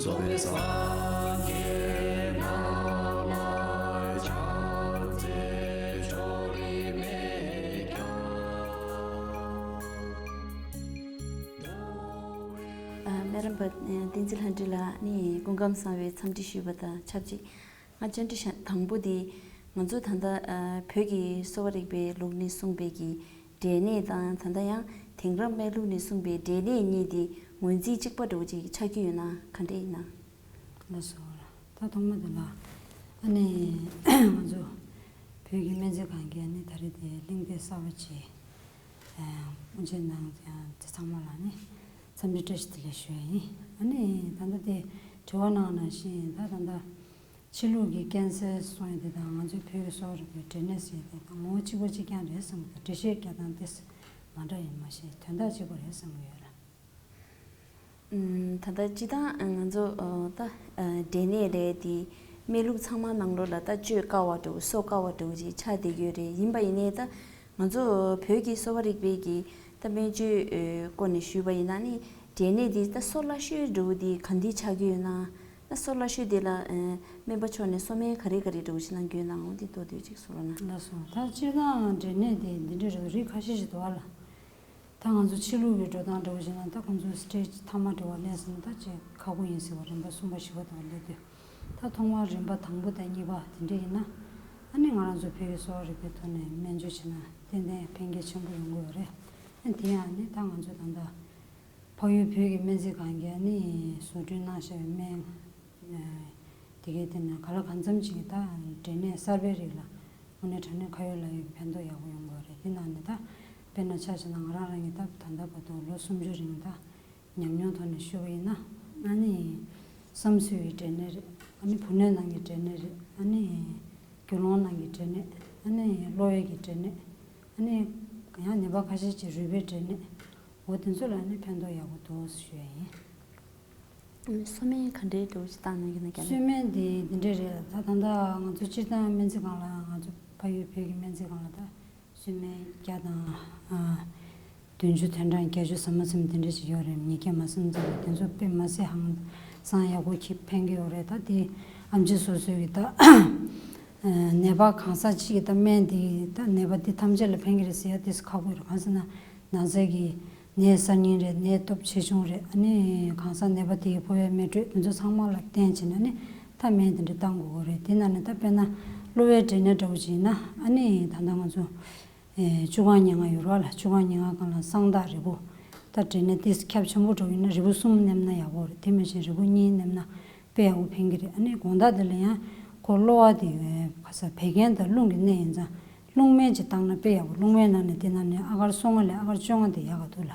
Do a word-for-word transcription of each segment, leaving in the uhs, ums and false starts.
ཨ། སྨན་རམས་པ་བསྟན་འཛིན་ལྷ་འབྲི་ལགས་ནི་སྐུ་ཁམས་བཟང་བའི་འཚམས་འདྲི་ཞུས་པ་དང་ཆབས་ཅིག་ང་བཅར་འདྲི་ཤ་དང་པོ་དེ་ང་ཚོ་ད་ལྟ་ཨ་བོད་ཀྱི་གསོ་བ་རིག་པའི་ལུགས་ནས་གསུངས་པའི་གི་འབྲས་ནད་དང་ད་ལྟ་ཡང་དེང་རབས་སྨན་ལུགས་ནས་གསུངས་པའི་འབྲས་ནད་གཉིས་དེ་ངོས་འཛིན་གཅིག་པ་འདྲ་བོ་ཅིག་ཆགས་ཀྱི་ཡོད་ན་ག་འདྲ་ཡིན་ན། ལགས་སོ། ད་ཐོག་མ་དེ་ལ་ཨ་ནི་ང་ཚོ་བོད་ཀྱི་སྨན་རྩིས་ཁང་གི་ཨ་ནི་ད་རེས་དེ་གླེང་སྟེགས་གསར་པ་ཅིག་དབུ་འབྱེད་གནང་ཡང་དེ་ཚང་མ་ལ་ནི་འཚམས་འདྲི་བཀྲ་ཤིས་བདེ་ལེགས་ཞུ་ཡ་ཡིན། ཨ་ནི་ད་ལྟ་དེ་དྲི་བ་གནང་ནང་བཞིན་ད་ད་ལྟ་ཕྱི་ལུགས་ཀྱི་ཀན་སར་གསུང་ཡ་དེ་དང་ང་ཚོའི་བོད་ཀྱི་གསོ་བ་རིག་པའི་འབྲས་ནད་ཟེར་དེ་དང་ངོ་བོ་གཅིག་པ་གཅིག་རྐྱང་རེད་བསམ་གི་འདུག་འགྲེལ་བཤད་རྒྱག་སྟངས་དེ་མ་འདྲ་ཡིན་མ་ཤེས་དོན་དག་གཅིག་པ་རེད་བསམ་གི་ཡོད་ར། ཨུམ། ད་ལྟ་སྤྱིར་བཏང་ང་ཚོ་ཨ་ད་ཨ་འབྲས་ནད་རེད་དེ་སྨན་ལུགས་ཚང་མ་ནང་ལོགས་ལ་ད་བཅོས་དཀའ་བ་འདྲ་བོ་གསོ་དཀའ་བ་འདྲ་བོ་ཅིག་ཆགས་བསྡད་ཀྱི་ཡོད་རེད། ཡིན་པ་ཡིན་ནའི་ད་ང་ཚོ་བོད་ཀྱི་གསོ་བ་རིག་པའི་གི་ད་སྨན་བཅོས་ཨེ་སྐོར་ནས་ཞུས་པ་ཡིན་ན་ནི་འབྲས་ནད་དེ་ད་གསོ་སླ་ཤོས་འདྲ་བོ་དེ་ག་འདི་ཆགས་ཀྱི་ཡོད་ན། ད་གསོ་སླ་ཤོས་དེ་ལ་ཨེ་སྨན་པ་མཆོག་ནས་གསོ་སྨན་ག་རེ་ག་རེ་འདྲ་བོ་ཞིག་གནང་རྒྱུ་ཡོད་ན་འོ་དེ་ཏོག་ཏོག་ཅིག་གསུང་རོགས་གནང་། ལགས་སོ། ད་སྤྱིར་བཏང་འབྲས་ནད་དེ་འདི་འདྲ་རེད་རིགས་ཁ་ཤས་ཤིག་འདུག་ཨ་ལ། ད་ང་ཚོ་ཕྱི་ལུགས་ཀྱི་འགྲོ་སྟངས་འདྲ་བོ་བྱས་ན་ད་ཁོང་ཚོའི་སི་ཊེ་ཇི་མཐའ་མ་འདྲ་བ་སླེབས་སོང་ན་ད་ཅིག་ཁག་པོ་ཡིན་ཟེར་བ་རིམ་པ་གསུམ་པ་བཞི་པ་དང་སླེབས་དུས། ད་ཐོག་མར་རིམ་པ་དང་པོ་དང་གཉིས་པ་དེ་འདྲ་ཡིན་ན། ཨ་ནི་ང་རང་ཚོ་བོད་ཀྱི་གསོ་བ་རིག་པའི་ཐོག་ནས་སྨན་བཅོས་བྱས་ན་ཏན་ཏན་ཕན་ཁེ་ཆེན་པོ་ཡོང་གི་ཡོད་རེད། ཨ་དེ་ཡང་ནི་ད་ང་ཚོ་ད་ལྟ་འཕགས་ཡུལ་བོད་ཀྱི་སྨན་རྩིས་ཁང་གིས་ཨ་ནི་བཟོ་སྐྲུན་གནང་བཞག་པའི་སྨན། དེ་གའི་སྟེང་ནས་ག་ལ་གང་འཚམ་ཅིག་ད་འབྲས་ནད་གསར་པའི་རིགས་ལ་དངོས་གནས་དྲང་གནས་ཁ་ཡོད་ལག་ཡོད་ཀྱི་ཕན་ཐོགས་ཡག་པོ་ཡོང་གི་ཡོད་རེད། དེ་ནང་ནས་ད་དཔེར་ན་ཆ་བཞག་ན་ང་རང་རང་གིས་ད་ད་ལྟ་བར་དུ་ལོ་སུམ་ཅུ་རིང་ད་ཉམས་མྱོང་ཐོག་ནས་ཞུས་པ་ཡིན་ན་ཨ་ནི་བསམ་ཚུལ་གྱི་འབྲས་ནད་རེད། ཨ་ནི་བུ་སྣོད་ནང་གི་འབྲས་ནད་རེད། ཨ་ནི་རྒྱུ་ཀླུང་ནང་གི་འབྲས་ནད། ཨ་ནི་གློ་བའི་གི་འབྲས་ནད། ཨ་ནི་ཡང་ནད་པ་ཁ་ཤས་ཀྱི་རུས་པའི་འབྲས་ནད། འོ་དེ་ཚོ་ལ་ནི་ཕན་ཐོགས་ཡག་པོ་འདུག་ཞུ་ཡ་ཡིན། གསོ་སྨན་ག་འདྲའི་འདྲ་བོ་ཞིག་བཏང་གནང་གི་ན་རྒྱ་ནད། གསོ་སྨན་དེ་འདི་འདྲས་རེད། ད་ད་ལྟ་ང་ཚོ་སྤྱིར་བཏང་སྨན་རྩིས་ཁང་ལ་ང་ཚོ་འཕགས་ཡུལ་བོད་ཀྱི་སྨན་རྩིས་ཁང་ལ་ད་གསོ་སྨན་བརྒྱ་དང་ཨ་བདུན་ཅུ་དོན་གྲངས་བརྒྱད་ཅུ་ཟ་མ་ཟིན་དེ་འདྲས་ཞིག་ཡོད་རེད། ཉིས་བརྒྱ་མ་ཟིན་ཙམ་དེ་ཚོ་དཔེ་མི་སྲིད་ཧང་སང་ཡག་པོ་ཁྱི་ཕན་གི་ཡོད་རེད། ད་དེ་ཨམ་ཆི་སོ་སོའི་གི་ད་ནད་པ་གང་ཟག་གཅིག་གི་ད་སྨན་དེ་ད་ནད་པ་དེ་ཐམས་ཅད་ལ་ཕན་གི་རེད་ཟེར་ཡ་དེ་ཁག་པོ་རེད། གང་ཟེར་ན་ན་ཚ་གི་ནད་གསར་རྙིང་རེད། ནད་སྟོབས་ཆེ་ཆུང་རེད། ཨ་ནི་གང་ཟག་ནད་པ་དེ་གི་ཕོ་བའི་མེ་དྲོད་དེ་ཚོ་ཚང་མ་ལ་བརྟེན་བྱས་ནས་ནི་ད་སྨན་དེ་འདྲ་བཏང་དགོས་ཀྱི་རེད། དེ་ནང་ནས་ད་དཔེར་ན་གློ་བའི་འབྲས་ནད་འདྲ་བོ་ཅིག་ཡིན་ན་ཨ་ནི་ད་ལྟ་ང་ཚོ་ཨེ་བཅུ་སྒང་ཉེར་ལྔ་ཡོད་རེད་བ་ལ། བཅུ་སྒང་ཉེར་ལྔ་སྒང་ལ་གསང་བདག་རིལ་བུ། ད་འབྲས་ནད་དེ་ཁྱབ་ཆེན་པོ་འགྲོ་ཡིན་ན་རིལ་བུ་གསུམ་ནེམ་ན་ཡག་པོ་རེད། དེ་མིན་ཞིང་རིལ་བུ་གཉིས་ནེམ་ན་དཔེ་ཡག་པོ་ཕན་གི་རེད། ཨ་ནི་དགོང་དག་དེ་ལ་ཡང་ཁོ་གློ་བ་དེ་ཁ་ས་བད་ཀན་དང་རླུང་གི་ནད་ཡིན་ཙང་། རླུང་སྨན་ཅིག་བཏང་ན་དཔེ་ཡག་པོ། རླུང་སྨན་ནང་ནས་དེ་ནང་ནས་ཨ་གར་སོ་ལྔ་ལས་ཨ་གར་བཅོ་ལྔ་དེ་ཡག་ག་འདུག་ལ།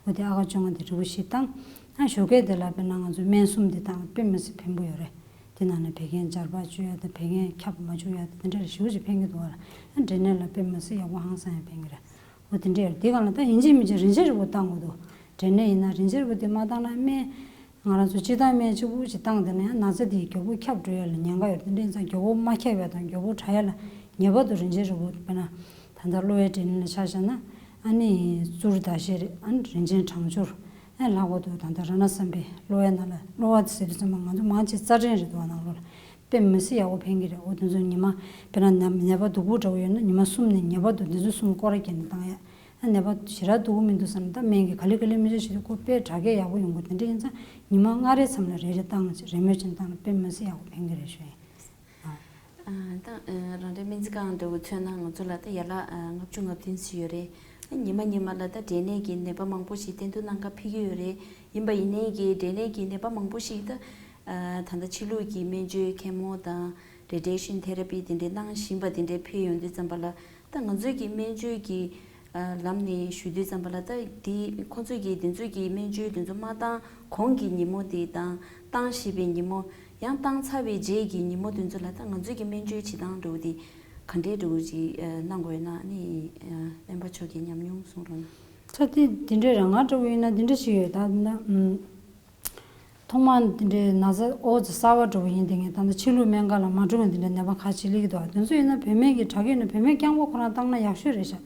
འོ་དེ་ཨ་གར་བཅོ་ལྔ་དེ་རིལ་བུ་བཞི་བཏང་། ཨ་ཞོགས་ཀས་དེ་ལ་དཔེར་ན་ང་ཚོ་སྨན་གསུམ་དེ་བཏང་དཔེ་མི་སྲིད་ཕན་པོ་ཡོད་རེད། དེ་ནང་ནས་བད་ཀན་འབྱར་བག་བཅོས་ཡ་དང་བད་ཀན་ཁྱབ་མ་བཅུག་ཡ་དང་དེ་འདྲ་ལ་ཞེ་པོ་ཅིག་ཕན་གི་འདུག་བ་ལ། ཨ་འབྲས་ནད་ལ་དཔེ་མི་སྲིད་ཡག་པོ་ཧང་སང་ཡ་ཕན་གི་རེད། འོ་དེ་འདྲ་ཡོད་རེད། དེ་གང་ལ་ད་ཡིན་གཅིག་མིན་གཅིག་རིན་ཆེན་རིལ་བུ་བཏང་དགོས་འདུག་འབྲས་ནད་ཡིན་ན་རིན་ཆེན་རིལ་བུ་དེ་མ་བཏང་ན་སྨན། ང་རང་ཚོ་སྤྱིར་བཏང་སྨན་གཅིག་པུ་ཅིག་བཏང་བསྡད་ན་ཡང་ན་ཚ་དེ་མགྱོགས་པོ་ཁྱབ་འགྲོ་ཡ་ལ་ཉེན་ཁ་ཡོད་རེད། དེ་འདྲ་ཡིན་ཙང་མགྱོགས་པོ་མ་ཁྱབ་ཡ་དང་མགྱོགས་པོ་དྲག་ཡ་ལ་ངེས་པར་དུ་རིན་ཆེན་རིལ་བུ་དཔེར་ན་ད་ལྟ་གློ་བའི་འབྲས་ནད་ལ་ཆ་བཞག་ན་ཨ་ནི་གཙུར་ཟླ་ཤེལ་རེད། ཨ་ནི་རིན་ཆེན་གྲང་སྦྱོར། ཨ་ལྷག་པར་དུ་ད་ལྟ་རཏྣ་བསམ་འཕེལ་གློ་བའི་ནང་ལ་གློ་བ་ཟེར་དུས་ཙམ་པ་ང་ཚོ་མང་ཆེ་རྩ་ཕྲན་རེད་འདུག་བ། ནང་ལོགས་ལ་དཔེ་མི་སྲིད་ཡག་པོ་ཕན་གྱི་རེད། འོ་དེ་ཚོ་ཉི་མ་དཔེར་ན་ནད་ནད་པ་སྡུག་པོ་འདྲ་བོ་ཡོད་ན་ཉི་མ་གསུམ་ནས་ངེས་པར་དུ་དེ་ཚོ་གསུམ་སྐོར་ར་བརྒྱབ་ནས་བཏང་ཡ། ཨ་ནད་པ་ཞེ་དྲག་སྡུག་པོ་མི་འདུག་བསམ་ན་ད་སྨན་གྱི་ག་ལེ་ག་ལེ་མི་བྱེད་བྱེད་དུས་ཁོ་དཔེ་དྲག་སྐད་ཡག་པོ་ཡོང་གི། དེ་འདྲ་ཡིན་ཙང་ཉི་མ་ལྔ་རེའི་མཚམས་ལ་རེ་རེ་བཏང་རེ་མོས་ཅན་བཏང་ན་དཔེ་མི་སྲིད་ཡག་པོ་ཕན་གྱི་རེད་ཞུ་ཡིན། ཨ། ཨ། ད་ཨ་རང་རེའི་སྨན་རྩིས་ཁང་འདྲ་བོ་མཚོན་ན་ང་ཚོ་ལ་ད་ཡན་ལག་ཨ་ལྔ་བཅུ་ང་བདུན་ཙམ་ཡོད་རེད། ཨ་ཉི་མ་ཉི་མ་ལ་ད་འབྲས་ནད་ཀྱི་ནད་པ་མང་པོ་ཞིག་བསྟེན་གཏུག་གནང་ག་ཕེབས་ཀྱི་ཡོད་རེད། ཡིན་པ་ཡིན་ནའི་གི་འབྲས་ནད་ཀྱི་ནད་པ་མང་པོ་ཞིག་ད་ཨ་ད་ལྟ་ཕྱི་ལུགས་ཀྱི་སྨན་བཅོས་ཁེ་མོ་དང་རེ་ཌི་ཡེ་ཤན་ཐེ་ར་པི་དེ་འདྲའི་གནང་བཞིན་པ་དེ་འདྲའི་ཕེབས་ཡོང་དུས་ཙམ་པ་ལ་ད་ང་ཚོའི་གི་སྨན་བཅོས་ཀྱི་ཨ་ལམ་ནས་ཞུ་དུས་ཙམ་པ་ལ་ད་དེ་ཁོང་ཚོས་ཀྱི་དེ་ཚོའི་གི་སྨན་བཅོས་དེ་ཚོ་མ་བཏང་གོང་གི་ཉིན་མོ་དེ་དང་བཏང་བཞིན་པའི་ཉིན་མོ། ཡང་བཏང་ཚར་བའི་རྗེས་ཀྱི་ཉིན་མོ་དེ་ཚོ་ལ་ད་ང་ཚོའི་གི་སྨན་བཅོས་བྱེད་སྟངས་འདྲ་བོ་དེ་ག་འདྲའི་འདྲ་བོ་ཅིག་ཨ་གནང་དགོས་ཡོད་ན་ནི་ཨ་སྨན་པ་མཆོག་གི་ཉམས་མྱོང་གསུང་རོགས་གནང་། ད་དེ་དེ་འདྲའི་རང་ང་འདྲ་བོ་ཡིན་ན་དེ་འདྲ་ཞིག་ཡོད། ད་ད་ཨུམ། ཐོག་མར་དེ་འདྲའི་ན་ཚ་ཨོ་ཙི་གསར་བ་འདྲ་བོ་ཡིན་དེ་ངས་ད་ལྟ་ཕྱི་ལུགས་སྨན་ཁང་ལ་མ་འགྲོ་བའི་དེ་འདྲའི་ནད་པ་ཁག་ཅིག་སླེབས་ཀྱི་འདུག་དེ་ཚོ་ཡིན་ན་བུད་མེད་ཀྱི་དྲག་སྐྱེད་ནི་བུད་མེད་རྐྱང་པ་ཁོ་རང་བཏང་ན་ཡག་ཤོས་རེད་ཤག་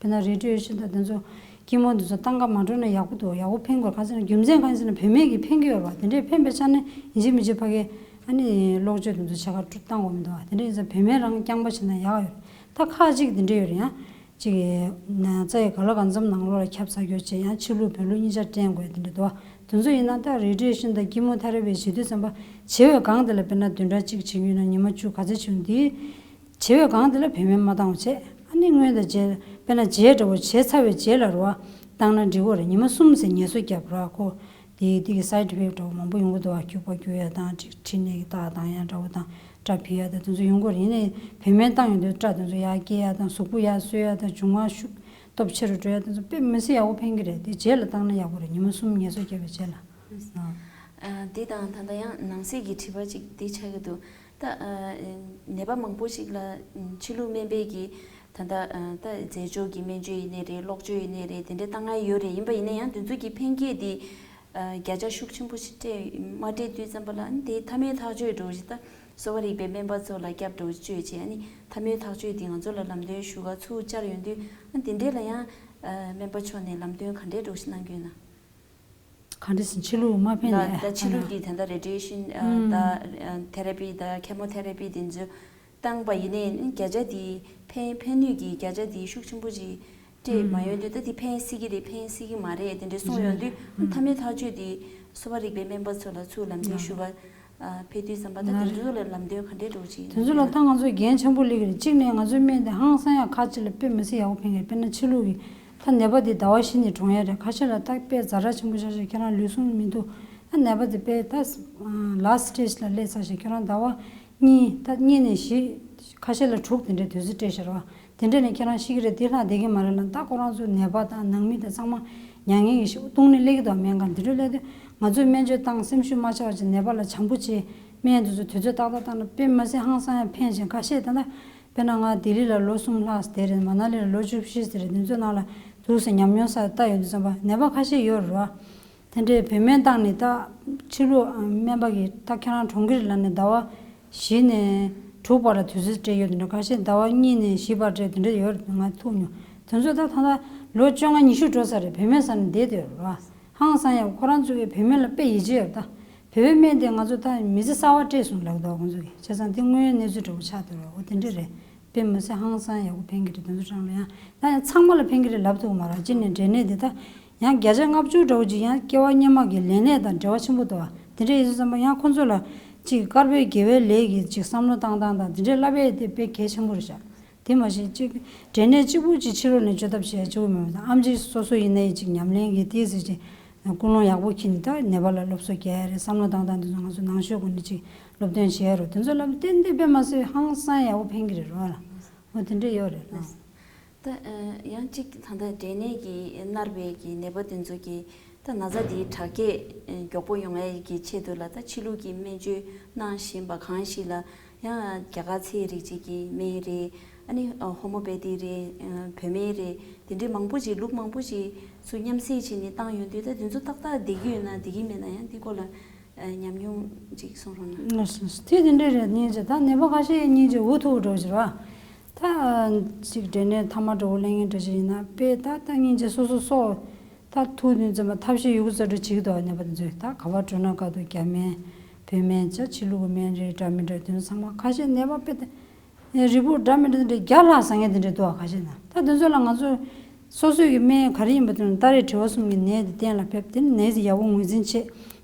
དཔེར་ན་རེ་ཌི་ཡོ་ཤན་དང་དེ་ཚོ་ སྐྱི་མོ་འདི་ཚོ་བཏང་ག་མ་འགྲོ་ན་ཡག་པོ་འདུག། ཡག་པོ་ཕན་དགོས། ག་ཚོད་ན་རྒྱུ་མཚན་གང་ཡིན་ཟེར་ན་བུད་མེད་ཀྱིས་ཕན་གྱི་ཡོད་རེད་བ། དེ་འདྲས་ཕན་པའི་ཆ་ནས་ཡིན་གཅིག་མིན་གཅིག་ཕ་གིའི་ཨ་ནི་གློག་བཅོས་དེ་ཚོ་བྱེད་ག་བཏང་དགོས་མི་འདུག་བ། དེ་འདྲས་ཡིན་ཙང་བུད་མེད་རང་རྐྱང་པ་བྱེད་ན་ཡག་ཡོད་རེད། ད་ཁག་ཅིག་དེ་འདྲས་ཡོད་རེད། ཡང་ཅིག་ན་ཚ་ཡི་ག་ལ་གང་འཚམ་ནང་ལོགས་ལ་ཁྱབ་ཚར་རྒྱུ་བྱས། ཡང་ཕྱི་ལུགས་བོད་ལུགས་གཉིས་ཆ་བསྟེན་དགོས་དེ་འདྲས་འདུག་བ། དེ་ཚོ་ཡིན་ན་ད་རེ་ཌི་ཡེ་ཤན་དང་ཀི་མོ་ཐེ་ར་པི་བྱེད་དུས་ཙམ་པ་བྱེད་པའི་སྒང་དེ་ལ་དཔེར་ན་བདུན་ཕྲག་གཅིག་བྱེད་རྒྱུ་ཡིན་ན་ཉི་མ་བཅུ་ག་ཚོད་བྱེད་འདི། བྱེད་པའི་སྒང་དེ་ལ་བུད་མེད་མ་བཏང་བ་བྱས། ཨ་ནི་སྔོན་དང་རྗེས་དཔེར་ན་རྗེས་འདྲ་བོ་བྱས་ཚར་བའི་རྗེས་ལ་རེད་བ། བཏང་ན་འགྲིག་གི་རེད། ཉི་མ་གསུམ་ཙམ་ངལ་གསོ་བརྒྱབ་ར་ཁོ། དེ་དེ་གི་སའེ་ཌི་ཨེ་ཕེག་འདྲ་བོ་མང་པོ་ཡོང་གི་འདུག་བ། སྐྱུག་པ་སྐྱུག་ཡ་དང་ཅིག་མཁྲིས་ནད་ཀྱི་རྟགས་དང་ཡ་འདྲ་བོ་དང་སྐྲ་འཕེལ་ཡ་དང་དེ་ཚོ་ཡོང་གི་རེད། ཡིན་ནའི་བུད་མེད་བཏང་ཡོང་དུས་སྐྲ་དེ་ཚོ་ཡར་སྐྱེ་ཡ་དང་གཟུགས་པོ་ཡར་གསོ་ཡ་དང་འབྱུང་བ་ཤུགས་སྟོབས་ཆེ་རུ་འགྲོ་ཡ་དེ་ཚོ་དཔེ་མི་སྲིད་ཡག་པོ་ཕན་གི་རེད། དེ་རྗེས་ལ་བཏང་ན་ཡག་པོ་རེད། ཉི་མ་གསུམ་ངལ་གསོ་བརྒྱབ་པའི་རྗེས་ལ། ཨ། དེ་དང་ད་ལྟ་ཡང་ནང་གསེས་ཀྱི་དྲི་བ་ཅིག་དེ་ཆགས་ཀྱི་འདུག། ད་ཨ་ནད་པ་མང་པོ་ཞིག་ལ་ཕྱི་ལུགས་སྨན་པས་ཀྱིས་ད་ལྟ་ཨ་ད་རྫས་སྦྱོར་གྱི་སྨན་བཅོས་ཡིན་ནའི་རེད། གློག་བཅོས་ཡིན་ནའི་རེད། དེ་འདྲའི་བཏང་ཡ་ཡོད་རེད། ཡིན་པ་ཡིན་ན་ཡང་དེ་ཚོ་གི་ཕན་སྐྱེད་དེ་ཨ་བརྒྱ་ཆ་ཤུགས་ཆེན་པོ་ཞིག་སྤྲད་མ་སྤྲད་དུས་ཙམ་པ་ལ་ཨ་ནི་དེ་མཐའ་མའི་ཐག་གཅོད་འདྲ་བོ་ཞིག་ད་གསོ་བ་རིག་པའི་སྨན་པ་ཚོ་ལ་སྐྱབས་འདྲ་བོ་བཅོལ་བྱས། ཨ་ནི་མཐའ་མའི་ཐག་གཅོད་དེ་ང་ཚོ་ལ་ལམ་སྟོན་ཞུ་ག་ཚུར་བཅར་ཡོང་དུས་ཨ་དེ་འདྲས་ལ་ཡང་ཨ་སྨན་པ་མཆོག་ནས་ལམ་སྟོན་ག་འདྲས་འདྲ་བོ་ཞིག་གནང་གི་ཡོད་ན། ག་འདྲ་ཟེར་ཕྱི་ལུགས་མ་ཕན་ལ་ནས་ད་ཕྱི་ལུགས་ཀྱི་ད་ལྟ་རེ་ཌི་ཡེ་ཤན་ཨ་ད་ཨ་ཐེ་ར་པི་ད་ཁེ་མོ་ཐེ་ར་པི་དེ་ཚོ་བཏང་པ་ཡིན་ནའི་བརྒྱ་ཆ་དེ་ཕན་ཕན་ནུས་ཀྱི་བརྒྱ་ཆ་དེ་ཤུགས་ཆེན་པོ་ཅིག་སྤྲད་མ་ཡོང་དུས་ད་དེ་ཕན་སྲིད་ཀྱི་རེད་ཕན་སྲིད་ཀྱི་མ་རེད་དེ་འདྲ་གསུངས་ཡོང་དུས་མཐའ་མའི་ཐག་གཅོད་དེ་གསོ་བ་རིག་པའི་སྨན་པ་ཚོ་ལ་ཚུར་ལམ་སྟོན་ཞུ་བ་ཨ་ཕེབས་དུས་ཙམ་པ་ད་དེ་ཚོ་ལ་ལམ་སྟོན་ག་འདྲས་འདྲ་བོ་ཅིག་དེ་ཚོ་ལ་ད་ང་ཚོ་འགན་ཆེན་པོ་སླེབས་ཀྱི་རེད། གཅིག་ནས་ང་ཚོའི་སྨན་དེ་ཧང་སང་ཡ་ཁག་ཅིག་ལ་དཔེ་མི་སྲིད་ཡག་པོ་ཕན་གྱི་རེད། དཔེར་ན་ཕྱི་ལུགས་ཀྱི་ད་ནད་པ་དེ་ཟླ་བ་བཞི་ནས་གྲོངས་ཡ་རེད། ཁ་ཤས་ལ་ད་དཔེ་ཛ་དྲག་ཆེན་པོ་ཆགས་ཤག་ཁྱེད་རང་ལུས་ཟུངས་མི་འདུག་ཨ་ནད་པ་དེ་དཔེ་ད་ལཱ་སི་ཊི་སི་ཊེ་ཇི་ལ་སླེབས་ཚར་ཤག་ཁྱེད་རང་ཟླ་བ་གཉིས་ད་གཉིས་ནས་བཞི་ཁ་ཤས་ལ་དྲུག་དེ་འདྲའི་དུས་ཚོད་སྤྲད་ཤག་རེད་བ། དེ་འདྲ་ནས་ཁྱེད་རང་ཤི་གི་རེད། དེ་ལྷག་བསྡད་ཀྱི་མ་རེད་ལབ་ན་ད་ཁོ་རང་ཚོ་ནད་པ་དང་ནང་མི་དང་ཚང་མ་མྱ་ངན་གྱི་ཤི་བོ་བཏུང་ནས་སླེབས་ཀྱི་འདུག་སྨན་ཁང་དེ་འདྲ་སླེབས་དུས་ང་ཚོས་སྨན་བཅོས་བཏང་སེམས་ཤུགས་མ་ཆག་པ་བྱས་ནད་པ་ལ་བྱམས་པོ་བྱས་སྨན་དེ་ཚོ་དུས་ཚོད་ཏག་ཏག་བཏང་ན་དཔེ་མི་སྲིད་ཧང་སང་ཡང་ཕན་ཞིང་། ཁ་ཤས་ད་ལྟ་དཔེར་ན་ང་ལྡི་ལི་ལ་ལོ་གསུམ་ལྷག་བསྡད་རེད། མ་ན་ལི་ལ་ལོ་བཅུ་བཞི་ཟེར་རེད། དེ་ཚོའི་ནང་ལ་འདུག་སེ་ཉམས་མྱོང་བསགས་ལྟ་ཡོང་དུས་ཙམ་པ་ནད་པ་ཁ་ཤས་ཡོད་རེད་བ། དེ་འདྲའི་བུད་མེད་བཏང་ནས་ད་ཕྱི་ལོགས་སྨན་པ་གིས་ད་ཁྱེད་རང་གྲོངས་ཀྱི་རེད་ལབ་ནས་ཟླ་བ་བཞི་ནས་དྲུག་བར་ལ་དུས་ཚོད་སྤྲད་ཡོད་དེ་འདྲ། ཁ་ཤས་ཟླ་བ་གཉིས་ནས་བཞི་བར་སྤྲད་དེ་འདྲ་ཡོད་རེད། ང་ཐུག་མྱོང་། དེ་ཚོ་ད་ད་ལྟ་ལོ་བཅོ་ལྔ་ཉི་ཤུ་འགྲོ་ས་རེད། བུད་མེད་ས་ནས་བསྡད་དེ་ཡོད་རེད་བ། ཧང་སང་ཡག་ཁོ་རང་ཚོ་གིས་བུད་མེད་ལ་དཔེ་ཡིད་ཆེས་ཡོད་རེད་ད། བོད་པའི་སྨན་དེ་ང་ཚོ་ད་མི་ཚེ་གསར་པ་སྤྲད་སོང་ལབ་འདུག་ཁོང་ཚོ་གིས། བྱས་ཙང་དེ་དངོས་ཡོད་གནས་ཚུལ་འདྲ་བོ་ཆགས་འདུག་ར། འོ་དེ་འདྲ་རེད། དཔེ་མི་སྲིད་ཧང་སང་ཡག་པོ་ཕན་གྱི་རེད། དེ་ཚོ་རང་ལ་ཡང་ད་ཡང་ཚང་མ་ལ་ཕན་གྱི་རེད་ལབ་ཐུབ་མ་རེད། གཅིག་ནས་འབྲས་ནད་དེ་ད་ཡང་བརྒྱ་ཆ་ལྔ་བཅུ་འདྲ་བོ་ཅིག་ཡང་སྐྱེ་བ་སྔོན་མ་གི་ལས་ནད་དང་འབྲེལ་བ་ཆེན་པོ་འདུག་བ། དེ་འདྲ་ཡིན་དུས་ཙམ་པ་ཡང་ཁོང་ཚོ་ལ་ཅིག་དཀར་པོའི་དགེ་བའི་ལས་ཀྱི་ཅིག་བསམ་བློ་བཏང་སྟངས་དང་དེ་འདྲའི་བསླབ་པ་དེ་དཔེ་གལ་ཆེན་པོ་རེད་ཤག་དེ་མ་གཞི་གཅིག་འབྲས་ནད་གཅིག་པུ་གཅིག་ཕྱི་ལོགས་ནས་བཅོས་ཐབས་བྱེད་ཡ་གཅིག་པུ་མེད་པ་དང་། ཨེམ་ཆི་སོ་སོ་ཡིན་ནའི་གཅིག་ཉམས་ལེན་གྱི་ཏོག་ཙམ་གཅིག་ཀུན་སློང་ཡག་པོ་འཁྱེར་ནས་ད་ནད་པ་ལ་སློབ་གསོ་རྒྱག་ཡ་རེད། བསམ་བློ་བཏང་སྟངས་དེ་ཚོ་ང་ཚོ་ནང་ཆོས་སྒོ་ནས་གཅིག་སློབ་སྟོན་བྱེད་ཡ་རེད། དེ་ཚོ་ལ་ཏན་ཏན་དཔེ་མ་སྲིད་ཧང་སང་ཡག་པོ་ཕན་གྱི་རེད་རོ། འོ་དེ་འདྲ་ཡོད་རེད་ལ། ད་ཡང་གཅིག་ད་ལྟ་འབྲས་ནད་ཀྱིས་མནར་བའི་གི་ནད་པ་དེ་ཚོ་གི་ད་ན་ཚ་དེའི་དྲག་སྐྱེད་མགྱོགས་པོ་ཡོང་ཡས་ཀྱི་ཆེད་དུ་ལ་ད་ཕྱི་ལུགས་ཀྱི་སྨན་བཅོས་གནང་བཞིན་པ་གང་ཞིག་ལ་ཡང་རྒྱ་གར་ཚེ་རིག་བྱེད་ཀྱི་སྨན་རེད། ཨ་ནི་ཧོ་མོ་པེ་ཐི་རེད། བོད་སྨན་རེད། དེ་འདྲའི་མང་པོ་ཞིག་ལུགས་མང་པོ་ཞིག་ཚུར་མཉམ་བསྲེས་བྱས་ནས་བཏང་ཡོང་དུས་ད་དེ་ཚོ་ཏག་ཏག་བསྡད་ཀྱི་ཡོད་ན་བསྡད་ཀྱི་མེད་ན་ཡང་འདི་སྐོར་ལ་ཉམས་མྱོང་ཅིག་གསུང་རོགས་གནང་། དེ་དེ་འདྲ་རེད། སྙིང་རྗེ། ད་ནད་པ་ཁ་ཤས་སྙིང་རྗེ་འུ་ཐུག་འགྲོ་ཞིག་ར། ད་ཅིག་འབྲས་ནད་ཐ་མ་འདྲ་བོ་ལེན་མཁན་འདྲ་ཞིག་ཡིན་ན་དཔེ་ད་ད་སྙིང་རྗེ། སོ་སོ་སྲོག་ད་ཐུག་དུས་ཙམ་པ་ཐབས་ཤེས་ཡོད་རྒུ་ཙམ་འདྲ་བྱེད་ཀྱི་འདུག་ནད་པ་དེ་ཚོས་ད་ག་པར་འགྲོ་ན་དགའ་འདུག་རྒྱ་སྨན་བོད་སྨན་བྱས་ཕྱི་ལུགས་ཀྱི་སྨན་རེད་འདྲ་མི་འདྲ་དེ་ཚོ་ཚང་མ་ཁ་ཤས་ནད་པ་དཔེ་ད་རིལ་བུ་འདྲ་མི་འདྲ་དེ་འདྲ་བརྒྱ་ལྷག་ཟ་མཁན་དེ་འདྲ་འདུག་ཁ་ཤས་ན་ད་དེ་ཚོ་ལ་ང་ཚོ་སོ་སོའི་གི་སྨན་ག་རེ་ཡིན་པ་དེ་ནི་ད་རེས་དྲི་བ་གསུམ་གྱི་ནད་དེ་གཏན་ལ་ཕེབས། དེ་ནི་ནད་དེ་ཡག་པོ་ངོས་འཛིན་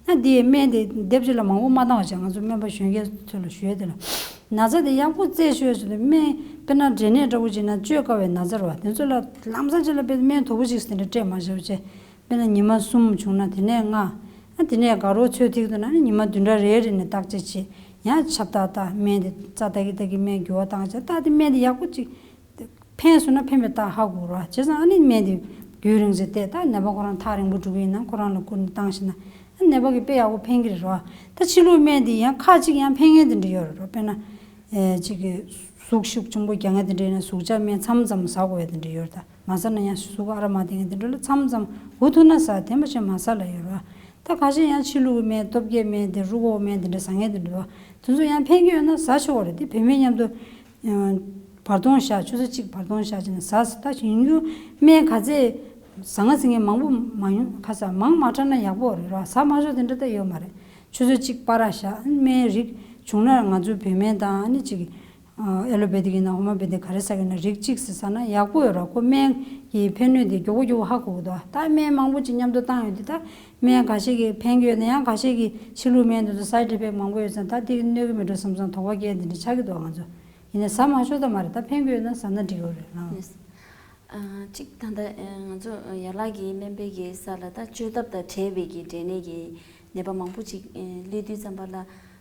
བྱེད་ན་དེའི་སྨན་དེ་སྡེབ་གཅིག་ལ་མང་པོ་མ་བཏང་བ་བྱས། ང་ཚོ་སྨན་པ་གཞོན་སྐྱེས་ཚོ་ལ་ཞུ་ཡས་དེ་ལ་ན་ཚ་དེ་ཡག་པོ་རྩད་ཆོད་ཟེར་ཏེ་སྨན་དཔེར་ན་འབྲས་ནད་འདྲ་བོ་ཅིག་ན་བཅོས་དཀའ་བའི་ན་ཚ་རེད་བ། དེ་ཚོ་ལ་ལམ་སང་ཅིག་ལ་དཔེ་སྨན་དོ་པོ་ཅིག་དེ་འདྲ་སྤྲད་མ་བྱས་པ་བྱས། དཔེར་ན་ཉི་མ་གསུམ་བྱུང་ན་དེ་ནས་ལྔ། ཨ་དེ་ནས་དགའ་རོགས་ཚོད་ཐིག་འདུག་ན་ནི་ཉི་མ་བདུན་ཕྲག་རེ་རེ་ནས་བརྟག་དཔྱད་བྱེད། ཡང་ཆབ་བརྟག་བརྟག་སྨན་དེ་རྩ་ལྟ་གི་ལྟ་གི་སྨན་འགྱུར་བ་བཏང་བྱས་ད་དེ་སྨན་དེ་ཡག་པོ་ཅིག་ཕན་སོང་ན་ཕན་པའི་རྟགས་ཧ་གོ་ར། བྱས་ཙང་ཨ་ནི་སྨན་དེ་རྒྱུན་རིང་ཙམ་བལྟས་ད་ནད་པ་ཁོ་རང་ཐག་རིང་པོ་འགྲོ་གི་ཡིན་ན་ཁོ་རང་ལ་བསྐུར་ནས་བཏང་ཤེས་ན་ཨ་ནད་པ་གི་དཔེ་ཡག་པོ་ཕན་གི་རེད་ར། ད་ཕྱི་ལུགས་སྨན་དེ་ཡང་ཁག་ཅིག་ཡང་ཕན་ངེས་དེ་འདྲ་ཡོད་རེད་ར། དཔེར་ན་ཨེ་ཅིག་གི་ཟུག་ཤུགས་ཆེན་པོ་རྒྱག་མཁན་དེ་འདྲ་ཡིན་ན་ཟུག་གཅོག་སྨན་མཚམས་མཚམས་ཟ་དགོས་ཡ་དེ་འདྲ་ཡོད་རེད། ད་མ་ཟ་ན་ཡང་ཟུག་ཨ་ར་མ་བསྡད་མཁན་དེ་འདྲ་ལ་མཚམས་མཚམས་འུ་ཐུག་ན་ཟ། དེ་མ་བྱས་མ་ཟ་ལ་ཡོད་ར། ད་ཁ་ཤས་ཡང་ཕྱི་ལུགས་སྨན་སྟོབས་སྐྱེད་སྨན་དེ་རུས་ཁོག་སྨན་དེ་འདྲ་ཟ་མཁན་དེ་འདྲ་འདུག་བ། དེ་ཚོ་ཡང་ཕན་གྱི་ཡོད་ན་ཟ་ཆོག་གི་རེད། དེ་བུད་མེད་མཉམ་དུ་ཨ་བར་སྟོང་བཞག་ཆུ་ཚོད་གཅིག་བར་སྟོང་བཞག་བྱས་ནས་ཟ། ད་ཡིན་རྒྱུ་སྨན་ག་ཚད་ ཟ་ང་ཟིང་ངེ་མང་པོ་མ་ཡོང་ཁ་ཟ་མང་མ་དྲགས་ན་ཡག་པོ་རེད་ར། ཟ་མ་ཆོག་དེ་འདྲ་ད་ཡོད་མ་རེད། ཆུ་ཚོད་གཅིག་པ་ར་ཤ་སྨན་རིགས་བྱུང་ན་ང་ཚོའི་བོད་སྨན་དང་ཨ་ནི་ཅིག་ཨེ་ལོ་པེ་ཐིག་ཡིན་ན་ཧོ་མོ་པེ་ཐིག་ག་རེ་ཟ་གི་ན་རིགས་གཅིག་ཟེར་ཟ་ན་ཡག་པོ་ཡོད་ར། ཁོ་སྨན་གྱི་ཕན་ནུས་དེ་མགྱོགས་པོ་མགྱོགས་པོ་ཧ་གོ་གི་འདུག་ད་སྨན་མང་པོ་ཅིག་མཉམ་དུ་བཏང་ཡོད་དུས་ད་སྨན་ཁ་ཤས་ཀྱིས་ཕན་གྱི་ཡོད་ན་ཡང་ཁ་ཤས་ཀྱིས་ཕྱི་ལུགས་སྨན་དེ་ཚོ་side effect མང་པོ་ཡོད་ཙང་ད་དེ་གནོད་ཀྱི་མེད་འགྲོ་བསམ་བསམ་དོགས་པ་སྐྱེ་འདི་འདྲ་ཆགས་ཀྱི་འདུག་ང་ཚོ། ཡིན་ནའི་ཟ་མ་ཆོག་ད་མ་རེད། ད་ཕན་གྱི་ཡོད་ན་ཟ་ན་འགྲིག་གི་རེད་ལགས། ཡེས། ཨ། གཅིག་ད་ལྟ་ཨ་ང་ཚོ་ཡར་ལག་གི་སྨན་པའི་གི་ས་ལ་ད་བཅོས་ཐབས་དང་འབྲེལ་བའི་གི་འབྲས་ནད་ཀྱི་ནད་པ་མང་པོ་ཅིག་ཨ་སླེབས་དུས་ཙམ་པ་ལ་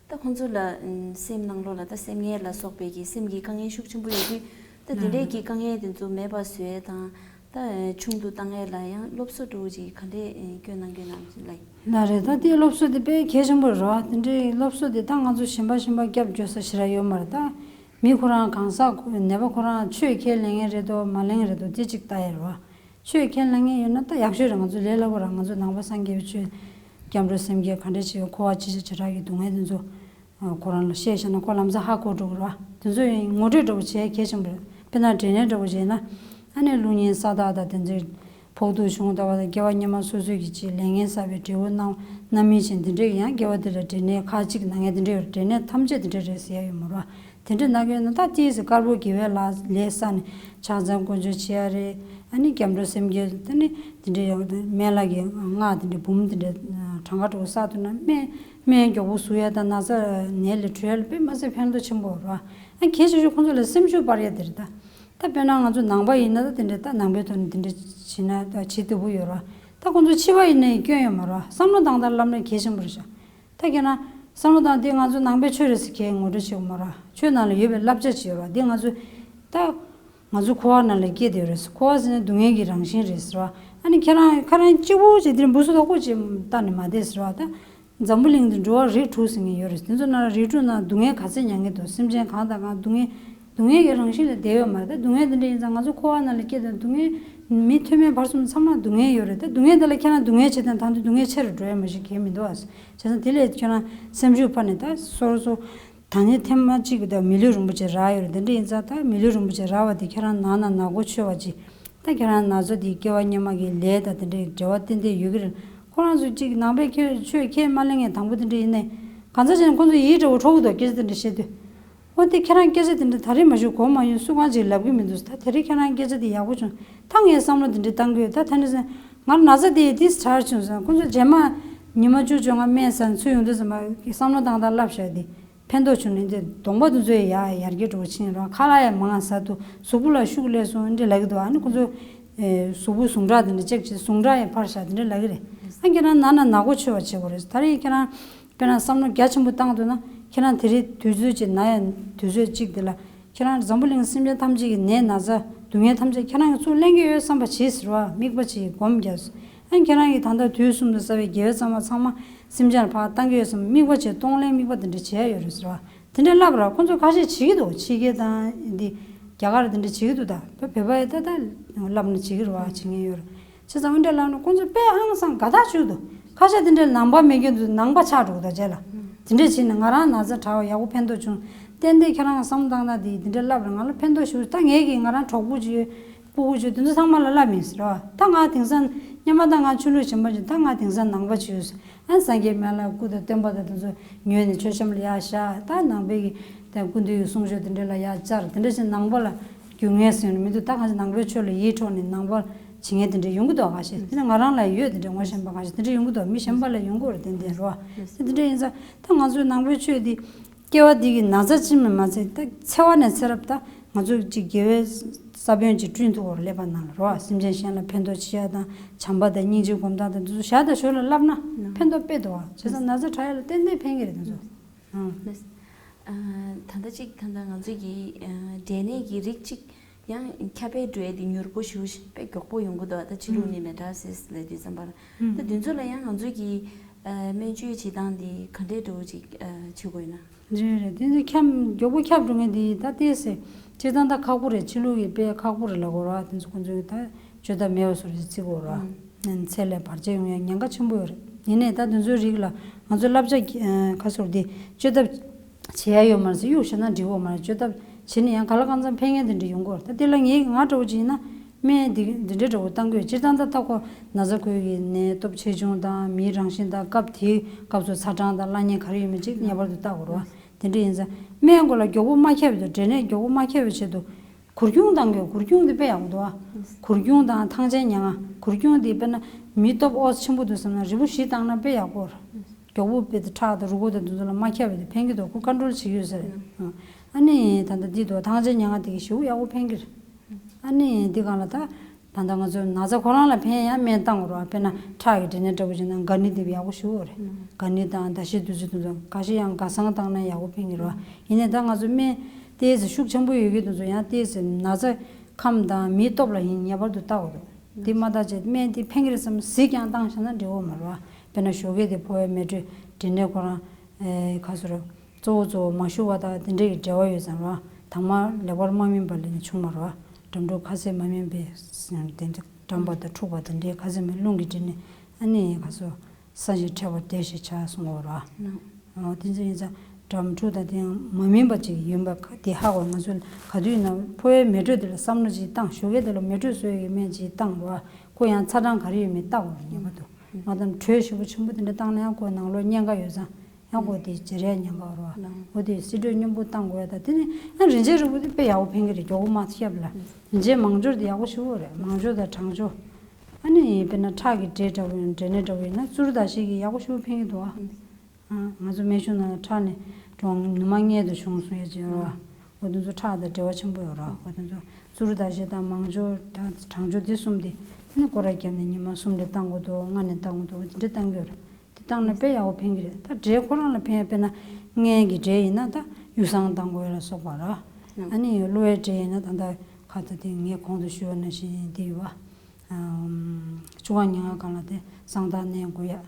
ད་ཁོང་ཚོ་ལ་ཨ་སེམས་ནང་ལོགས་ལ་ད་སེམས་ངལ་ལ་སོགས་པའི་གི་སེམས་ཀྱི་དཀའ་ངལ་ཤུགས་ཆེན་པོ་ཡོད་དུས་ད་དེ་འདྲའི་གི་དཀའ་ངལ་དེ་ཚོ་མེད་པ་བཟོ་ཡས་དང་ད་ཨ་ཆུང་དུ་བཏང་ཡས་ལ་ཡང་སློབ་གསོ་འདྲ་བོ་ཅིག་ག་འདྲས་ཨ་སྐྱོན་གནང་སྐྱོན་གནང་ལགས། ལགས་རེད། ད་དེའི་སློབ་གསོ་དེ་དཔེ་གལ་ཆེན་པོ་རེད་བ། དེ་འདྲའི་སློབ་གསོ་དེ་ད་ང་ཚོ་གཞན་པ་གཞན་པ་སྐྱབས་བཅོལ་ས་ཞེ་དྲག་ཡོད་མ་རེད་ད། མི་ཁོ་རང་གང་ཟག་ཁོ་ནད་པ་ཁོ་རང་ཆོས་ཁས་ལེན་མཁན་རེད་དོ་མ་ལེན་མཁན་རེད་དོ་དེ་གཅིག་ལྟ་ཡ་རེད་བ། ཆོས་ཁས་ལེན་མཁན་ཡོད་ན་ད་ཡག་ཤོས་རེད། ང་ཚོ་ལས་སླ་པོ་ར། ང་ཚོ་ནང་པ་སངས་རྒྱས་པའི་ཆོས་སྐྱབས་འགྲོ་སེམས་བསྐྱེད་ག་འདྲ་བྱེད་འཁོར་བ་ཅི་ཆེ་ཆེ་དྲག་གི་སྡུག་བསྔལ་དེ་ཚོ་ཁོ་རང་ལ་བཤད་བཞག་ན་ཁོ་ལམ་སང་ཧ་གོ་འགྲོ་གི་རེད་བ། དེ་ཚོ་ཡིན་ངོ་སྤྲོད་འདྲ་པོ་བྱེད་གལ་ཆེན་པོ་རེད། དཔེར་ན་འབྲས་ནད་འདྲ་པོ་བྱས་ན་ཨ་ནི་ཀླུ་གཉན་ས་བདག་དང་དེ་ཚོའི་ཕོག་ཐུག་བྱུང་ད་བ་དང་སྐྱེ་བ་སྔོན་མ་སོ་སོའི་གི་ཅིག་ལས་ངན་བསགས་པའི་འབྲས་བུ་རྣམ་རྣམ་སྨིན་ཅན་དེ་འདྲས་ཀྱི་ཡང་སྐྱེ་བ་འདི་ལ་འབྲས་ནད་ཁག་ཅིག་ན་མཁན་དེ་འདྲས་ཡོད་རེད། འབྲས་ནད་ཐམས་ཅད་དེ་འདྲས་རེད་ཟེར་ཡ་ཡོད་མ་རེད་བ། དེ་འདྲ་ན་གི་ཡོད་ན་ད་ཅིའི་ཟེར་དཀར་པོ་དགེ་བའི་ལ་ལས་བསགས་ནས་ཕྱག་འཚལ་དཀོན་མཆོག་བྱེད་ཡ་རེད། ཨ་ནི་སྐྱབས་འགྲོ་སེམས་བསྐྱེད་དེ་ནི་དེ་འདྲས་ཡོད་རེད། སྨན་བླ་གི་སྔགས་དེ་འདྲས་འབུམ་དེ་འདྲས་གྲངས་ཀ་འདྲ་པོ་བསགས་ཐུབ་ན་སྨན་སྨན་མགྱོགས་པོ་ཟུག་ཡ་དང་ན་ཚ་ནད་ལས་གྲོལ་ཡ་ལ་དཔེ་མ་སྲིད་ཕན་ཐོགས་ཆེན་པོ་རེད་བ། ཨ་གལ་ཆེ་ཤོས་ཁོང་ཚོ་ལ་སེམས་ཤུགས་སྤར་ཡ་དེ་རེད་ད། ད་དཔེར་ན་ང་ཚོ་ནང་པ་ཡིན་ན་ད་དེ་འདྲས་ད་ནང་པའི་ཐོག་ནས་དེ་འདྲས་བྱེད་ན་ད་བྱེད་སྡུག་པོ་ཡོད་རེད་བ། ད་ཁོང་ཚོ་ཕྱི་པ་ཡིན་ན་ཡང་སྐྱོན་ཡོད་མ་རེད་བ། བསམ་བློ་བཏང་སྟངས་བསླབ་ན་གལ་ཆེན་པོ་རེད་ཤག་ད་ཁྱེད་རང་བསམ་བློ་བཏང་དེ་ང་ཚོ་ནང་པའི་ཆོས་རེད་ཟེར་ཁྱེད་ངོ་སྤྲོད་བྱེད་དགོས་མ་རེད། ཆོས་ནང་ལ་ཡོད་པའི་བསླབ་བྱ་ཅིག་ཡོད་རེད་བ། འདི་ང་ཚོ་ད་ང་ཚོ་འཁོར་བ་ནང་ལ་སྐྱེས་བསྡད་ཡོད་རེད། འཁོར་བ་ཟེར་ན་སྡུག་བསྔལ་གྱི་རང་བཞིན་རེད་ཟེར་བ། ཨ་ནི་ཁྱེད་རང་ཁ་རང་གཅིག་པུ་ཅིག་དེར་འབུ་སུ་དོག་པོ་ཅིག་བལྟ་ནས་མ་བསྡད་ཟེར་བ། ད་འཛམ་བུ་གླིང་འདི་འགྲོ་བ་རིགས་དྲུག་ཟེར་མཁན་ཡོད་རེད། དེ་ཚོ་ནང་ལ་རིགས་དྲུག་ནང་སྡུག་བསྔལ་ག་ཚད་མྱོང་གི་འདུག་སེམས་ཅན་གང་དང་གང་སྡུག་བསྔལ་སྡུག་བསྔལ་གྱི་རང་བཞིན་ལས་འདས་ཡོད་མ་རེད། ད་སྡུག་བསྔལ་དེ་འདྲ་ཡིན་ཙང་ང་ཚོ་འཁོར་བ་ནང་ལ་སྐྱེས་དང་སྡུག་བསྔལ་མི་མཐོ་དམན་བར་གསུམ་ཚང་མ་སྡུག་བསྔལ་ཡོད་རེད། ད་སྡུག་བསྔལ་དེ་ལ་ཁྱེད་རང་སྡུག་བསྔལ་བྱེད་དང་ད་དུང་སྡུག་བསྔལ་ཆེ་རུ་འགྲོ་ཡ་མ་གཞི་གལ་མི་འདུག་ཨ། བྱས་ཙང་དེ་ལས་ཁྱེད་རང་སེམས་ཤུགས་འཕར་ནས་ད་སོ་སོ་ད་ནི་ཐེངས་མ་གཅིག་གི་ད་མི་ལུས་རིན་པོ་ཆེ་རག་ཡོད་རེད། དེ་འདྲ་ཡིན་ཙང་ད་མི་ལུས་རིན་པོ་ཆེ་རག་པ་དེ་ཁྱེད་རང་ནང་ན་ནག་པོ་ཆོད་པ་ཅིག་ད་ཁྱེད་རང་ན་ཚ་དེ་སྐྱེ་བ་སྔོན་མ་གི་ལས་དང་དེ་འདྲའི་འབྲེལ་བ་ཏན་ཏན་ཡོད་ཀྱི་རེད། ཁོ་རང་ཚོ་གཅིག་ནང་པའི་ཁྱོད་ཆོས་ཁས་མ་ལེན་མཁན་དང་པོ་དེ་འདྲ་ཡིན་ནའི་གང་ཚ་བྱས་ན་ཁོ་ཚོ་ཡིད་འདྲ་བོ་འཕྲོག་གི་འདུག་སྐད་ཆ་དེ་འདྲ་བཤད་དུས། འོ་དེ་ཁྱེད་རང་སྐད་ཆ་དེ་འདྲ་ད་རེས་མ་ཞུ་གོ་མ་ཡོང་སུ་གང་ཅིག་ལབ་ཀྱི་མི་འདུག་ད་དེ་རིང་ཁྱེད་རང་སྐད་ཆ་དེ་ཡག་པོ་བྱུང་། ད་ངས་བསམ་བློ་དེ་འདྲ་བཏང་གི་ཡོད། ད་ད་ནི་ཟེར་ང་ན་ཚ་དེ་དེ་དྲག་བྱུང་ཟེར། ཁོ་ཚོ་རྗེས་མ་ཉི་མ་བཅུ་བཅོ་ལྔ་སྨན་ཟ་ནས་ཚུར་ཡོང་དུས་ཙམ་པ་བསམ་བློ་བཏང་སྟངས་བསླབ་བཞག་དེ། ཕན་ཐོགས་བྱུང་ནས་འདི་གདོང་པ་དེ་ཚོའི་ཡ་ཡར་རྒྱས་འགྲོ་བ་ཕྱིན་རོགས། ཁ་ལག་ཡང་མང་ཟ་འདུག་གཟུགས་པོ་ལ་ཤུགས་སླེབས་སོང་འདྲ་ལབ་ཀྱི་འདུག་ཨ་ནི་ཁོ་ཚོ་ཨེ་གཟུགས་པོ་ཟུངས་ཁྲག་དེ་འདྲ་ཅེག་བྱེད་ཟུངས་ཁྲག་ཡང་འཕར་ཤག་དེ་འདྲ་ལབ་ཀྱི་རེད། ཨ་ཁྱེད་རང་ན་ན་ནག་པོ་ཆོད་པ་བྱེད་དགོས་རེད། ད་རེས་ཁྱེད་རང་དཔེར་ན་བསམ་བློ་རྒྱ་ཆེན་པོ་བཏང་འདུག་ན་ཁྱེད་རང་དེ་རིང་དུས་ཚོད་ཅིག་ན་ཡང་དུས་ཚོད་གཅིག་དེ་ལ་ཁྱེད་རང་འཛམ་བུ་གླིང་སེམས་ཅན་ཐམས་ཅད་ཀྱི་ནད་ན་ཚ་སྡུག་བསྔལ་ཐམས་ཅད་ཁྱེད་རང་གིས་ཚུར་ལེན་གྱི་ཡོད་བསམ་པ་བྱེད་ཟེར་བ། དམིགས་པ་ཅིག་སྒོམ་རྒྱག་ཨ་ཁྱེད་རང་གིས་ད་ལྟ་དུས་གསུམ་དུ་བསགས་པའི་དགེ་བའི་བསམ་པ་ཚང་མ་སེམས་ཅན་ལ་ཕར་བཏང་གི་ཡོད་བསམ་དམིགས་པ་བྱས་གཏོང་ལེན་དམིགས་པ་དེ་འདྲ་བྱས་ཡོད་རེད་ཟེར་བ། དེ་འདྲ་ལབ་ར་ཁོང་ཚོ་ཁ་ཤས་བྱེད་ཀྱི་འདུག་ཕྱི་རྒྱལ་དང་འདི་རྒྱ་གར་དེ་འདྲ་བྱེད་ཀྱི་འདུག་ད་བོད་པ་ཡི་ད་ལྟ་ལབ་ན་བྱེད་ཀྱི་རེད་བ། བྱེད་མཁན་ཡོད་རེད། བྱས་ཙང་འདི་འདྲ་ལབ་ན་ཁོང་ཚོ་དཔེ་ཧང་སང་དགའ་ཐག་ཆོད་འདུག་ཁ་ཤས་དེ་འདྲ་ནང་པ་མེད་མཁན་འདུག་ནང་པ་ཆགས་འགྲོ་གི་འདུག་རྗེས་ལ་དེ་འདྲ་བྱས་ནས་ང་རང་ན་ཚ་དྲག་པ་ཡག་པོ་ཕན་ཐོགས་བྱུང་། ཏན་ཏན་ཁྱེད་རང་བསམ་བློ་བཏང་ན་དེ་དེ་འདྲ་ལབ་ར་ང་ལ་ཕན་ཐོགས་ཞུ། ད་ངས་ཀྱིས་ང་རང་གྲོགས་པོ་ཅིག་ཡོད། སྤུ་གུ་ཆོས་དེ་ཚོ་ཚང་མ་ལ་ལབ་མིན་ཟེར་བ། ད་ང་དེང་སང་སྔོན་མ་ད་ང་ཆོས་ལུགས་གཞན་པ་ཅིག་ད་ང་དེང་སང་ནང་པ་ཅིག་ཡོད་ཟེར། ཨ་སངས་རྒྱས་སྨན་བླ་སྐུ་དང་སྟོན་པ་དང་དེ་ཚོ་ཉོས་ནས་མཆོད་བཤམས་ལ་ཡར་བཞག་ད་ནང་པའི་གི་དེ་སྐུ་མདུན་གྱི་གསུང་ཆོས་དེ་འདྲ་ལ་ཡར་བཅར་དེ་འདྲ་ཞིག་ནང་པ་ལ་རྒྱུས་ངན་ཟེར་ནས་མི་འདུག་ད་གང་ཅི་ནང་པའི་ཆོས་ལ་ཡིད་འཕྲོག་ནས་ནང་པ་བྱེད་མཁན་དེ་འདྲ་ཡོང་གི་འདུག་ག་ཤེད་དེ་ནི་ང་རང་ལ་ཡོད། དེ་འདྲ་ངོ་ཤེས་པ་ག་ཤེད་དེ་འདྲ་ཡོང་གི་འདུག་མི་གཞན་པ་ལ་ཡོང་གི་རེད། ཏན་ཏན་རེད་བ། དེ་འདྲ་ཡིན་ཙང་ད་ང་ཚོའི་ནང་པའི་ཆོས་འདི། སྐྱེ་བ་འདི་གི་ན་ཚ་ཅིག་མིན་མ་ཚད་ད་འཚེ་བ་ནས་ཚེ་རབས་ད་ང་ཚོ་ཅིག་དགེ་བའི་ས་བོན་ཅིག་བསྐྲུན་ཐུབ་པར་སླེབས་པ་ནང་ལ་རོ། སེམས་ཅན་གཞན་ལ་ཕན་ཐོགས་ཆེ་ཡ་དང་བྱམས་པ་དང་སྙིང་རྗེ་སྒོམ་སྟངས་དང་འདི་ཚོ་ཞར་དང་ཞོར་ལ་བསླབ་ན་ཕན་ཐོགས་དཔེ་འདུག་བ། བྱས་ཙང་ན་ཚ་དྲག་ཡ་ལ་ཏན་ཏན་ཕན་གི་རེད་འདི་ཚོ། ཨང་། ལགས། ཨ། ད་ལྟ་ཅིག་ད་ལྟ་ང་ཚོ་གི་ཨ་འབྲས་ནད་ཀྱི་རིགས་གཅིག་ཡང་ཁྱབ་སྤེལ་འགྲོ་ཡ་དེ་མྱུར་པོ་ཞེ་པོ་ཞིག་དཔེ་མགྱོགས་པོ་ཡོང་གི་འདུག་ད་ཕྱི་ལུགས་ནས་མེ་ཏྲ་སིས་ལབ་དུས་ཙམ་པར། ད་དེ་ཚོ་ལ་ཡང་ང་ཚོ་གི་ཨ་སྨན་བཅོས་བྱེད་སྟངས་དེ་ག་འདྲས་འདྲ་བོ་ཅིག་ཨ་བྱེད་དགོས་ཡོད་ན། རེད་རེད། དེ་ཚོ་ཁྱབ་མགྱོགས་པོ་ཁྱབ་འགྲོ་མཁན་དེ་ད་ལྟའི་སེ་སྤྱིར་བཏང་ད་ཁག་པོ་རེད། ཕྱི་ལུགས་ཀྱི་དཔེ་ཁག་པོ་རེད་ལབ་དགོས་རེད་བ། དེ་ཚོ་ཁོང་ཚོས་ད་བཅོས་ཐབས་མེད་པ་བཟོ་རེད་བརྩི་དགོས་རེད་བ། ཚད་ལས་བར་ཆད་ཡོང་ཡ་ཉེན་ཁ་ཆེན་པོ་ཡོད་རེད། ཡིན་ནའི་ད་དེ་ཚོའི་རིགས་ལ་ང་ཚོ་བསླབ་བྱ་ཁ་སོར་དེ་བཅོས་ཐབས་བྱེད་ཡ་ཡོད་མ་རེད་ཟེར་གཡུག་བཞག་ན་འགྲིག་གི་མ་རེད། བཅོས་ཐབས་བྱེད་ནས་ཡང་ག་ལ་གང་འཚམ་ཕན་ངེས་དེ་འདྲ་ཡོང་གི་རེད། ད་དེ་ལ་ངས་ང་འདྲ་བོ་ཅིག་ཡིན་ན་ སྨན་འདི་འདི་འདྲའི་འདྲ་བོ་བཏང་དགོས། སྤྱིར་བཏང་ད་ལྟ་ཁོ་ན་ཚ་ཁོའི་གི་ནད་སྟོབས་ཆེ་ཆུང་དང་མིའི་རང་བཞིན་དང་སྐབས་དེའི་སྐབས་སུ་ཚ་གྲང་དང་བླ་གཉན་ག་རེ་ཡོད་མེད་ཅིག་ངེས་པར་དུ་བལྟ་དགོས་རེད་བ། དེ་འདྲ་ཡིན་ཙང་སྨན་སྐོར་ལ་མགྱོགས་པོ་མ་ཁྱབ་པའི་དུ་འབྲས་ནད་མགྱོགས་པོ་མ་ཁྱབ་པའི་ཆེད་དུ་གུར་གུམ་བཏང་དགོས། གུར་གུམ་དེ་དཔེ་ཡག་པོ་འདུག་ཨ། གུར་གུམ་དང་ཐང་ཆེན་ཉལ་ང་། གུར་གུམ་དེ་དཔེར་ན་མི་སྟོབས་ཨོ་ཆེན་པོ་འདུག་བསམ་ན་རིལ་བུ་བཞི་བཏང་ན་དཔེ་ཡག་པོ་རེད། མགྱོགས་པོ་དཔེ་དེ་ཁྲག་དང་རུས་ཁོག་དང་དེ་ཚོ་ལ་མ་ཁྱབ་པའི་དེ་ཕན་གྱི་འདུག་ཁོ་ཀོན་ཊོལ་བྱེད་ཀྱི་ཡོད་ས་རེད། ཨ་ནི་ད་ལྟ་འདི་འདུག་ཐང་ཆེན་ཉལ་ང་དེ་གི་ཞེ་པོ་ཡག་པོ་ཕན་གྱི་རེད། ཨ་ནི་འདི་གང་ལ་ད། ད་ལྟ་ང་ཚོ་ན་ཚ་ཁོ་རང་ལ་ཕན་ཡང་སྨན་བཏང་དགོས་རེད་བ། དཔེར་ན་ཁྲག་གི་འབྲས་ནད་འདྲ་བོ་བྱུང་ན་སྒ་ནི་དེ་ཡག་པོ་ཞུ་དགོས་རེད། སྒ་ནི་དང་ཟླ་ཤེལ་དུས་ཚོད་དུས་ཚོད་ཁ་ཤས་ཡང་སྒ་སྲང་བཏང་ན་ཡག་པོ་ཕན་གྱི་རེད་བ། ཡིན་ནའི་ད་ང་ཚོ་སྨན་ཏོག་ཙམ་ཤུགས་ཆེན་པོ་ཡོད་ཀྱི་དུས་ཚོད་ཡང་ཏོག་ཙམ་ན་ཚ་ཁམས་དང་མིའི་སྟོབས་ལ་ཡིན་ངེས་པར་དུ་བལྟ་དགོས་འདུག་དེ་མ་བལྟ་བྱས་སྨན་དེ་ཕན་གྱི་རེད་བསམ་གཟིགས་ཀྱང་བཏང་བཞག་ན་འགྲིག་གི་མ་རེད་བ། དཔེར་ན་ཞོགས་ཀས་དེ་ཕོ་བའི་མེ་དྲོད་འབྲས་ནད་ཁོ་རང་ཨེ་ག་ཚོད་རེད། གཙོ་བོ་གཙོ་བོ་མ་ཞུ་བ་དང་དེ་འདྲས་ཀྱི་འབྲེལ་བ་ཡོད་ཙང་ར། དྭངས་མ་ལེགས་པར་མ་སྨིན་པ་ལས་ནི་བྱུང་མ་ར། འགྲམ་འགྲུལ་ཁ་ཟས་མ་སྨིན་པའི་དེ་འདྲ་སྐྲངས་པ་དང་འཁྲུགས་པ་དེ་འདྲས་ཁ་ཟས་མི་རླུང་གི་འབྲས་ནད་ཨ་ནི་ག་ཚོད་ས་ཞིང་འཕྲད་པ་བདེ་ཞེས་བྱ་གསུང་བ་ར། འོ་དེ་ཚོ་ཡིན་ཙང་འགྲམ་འཁྲུགས་དང་དེ་མ་སྨིན་པ་ཅིག་ཡོད་པ་དེ་ཧ་གོ། ང་ཚོ་ག་དུས་ཡིན་ན་ཕོ་བའི་མེ་དྲོད་དེ་ལ་བསམ་བློ་ཅིག་བཏང་། ཞོགས་ཀས་དེ་ལ་མེ་དྲོད་གསོ་ཡས་ཀྱི་སྨན་ཅིག་བཏང་ར། ཁོ་ཡང་ཚ་གྲང་ག་རེ་ཡོད་མེད་བལྟ་དགོས་ར། ངེས་པར་དུ་ང་དང་དྲོད་ཞེ་པོ་ཆེན་པོ་དེ་འདྲ་བཏང་ན་ཡང་ཁོ་ནང་ལོགས་གཉན་ཁ་ཡོད་ཙང་། ཡང་ཁོ་དེ་བརྗེ་རེས་ཉེན་ཁ་རོ། འོ་དེ་སི་ཏྲོད་སྙོམས་པོ་བཏང་དགོས་ཡ། ད་དེ་ནི་ཡང་རིན་ཆེན་རིལ་བུ་དེ་དཔེ་ཡག་པོ་ཕན་གྱི་རེད། མགྱོགས་པོ་མ་ཐེབས་ལ། རིན་ཆེན་མང་སྦྱོར་དེ་ཡག་པོ་ཞེ་པོ་རེད། མང་སྦྱོར་དང་གྲང་སྦྱོར། ཨ་ནི་དཔེར་ན་ཁྲག་གི་འབྲས་འདྲ་བོ་ཡིན། འབྲས་ནད་འདྲ་བོ་ཡིན་ན་བཙུར་ཟླ་ཤེལ་གྱིས་ཡག་པོ་ཞེ་པོ་ཕན་གྱི་འདུག་ཨ། ང་ཚོ་སྨན་གཞུང་ནང་ལ་ཁྲག་ནི་གྲང་ནུ་མ་མངལ་དུ་བྱུང་གསུང་ཡ་ཅིག་ཡོད་ར། འོ་དེ་ཚོ་ཁྲག་དང་འབྲེལ་བ་ཆེན་པོ་ཡོད་ར། འོ་དེ་ཚོ་བཙུར་ཟླ་ཤེལ་དང་མང་སྦྱོར་དང་གྲང་སྦྱོར་དེ་གསུམ་དེ་ཨ་ནི་སྐོར་ར་བརྒྱབ་ནས་ཉི་མ་གསུམ་རེ་བཏང་དགོས་འདུག་ལྔ་ནས་བཏང་དགོས་འདུག་དེ་འདྲ་བཏང་གི་ཡོད་ར། དེ་བཏང་ན་དཔེ་ཡག་པོ་ཕན་གྱི་རེད། ད་འབྲས་ཁོ་རང་ལ་ཕན་ཡ་དཔེར་ན་མངལ་གྱི་འབྲས་ཡིན་ན་ད་ཡུག་སྲང་བཏང་དགོས་ལ་སོགས་པ་ར། ཨ་ནི་གློ་བའི་འབྲས་ཡིན་ན་ད་ལྟ་ཁ་ད་དེ་ངས་གོང་དུ་ཞུས་པ་ནང་བཞིན་དེ་ཡོད་པ། ཨམ། བཅུ་གང་ཉིན་གང་ལ་དེ་བསང་དར་མནན་དགོས་ཡ།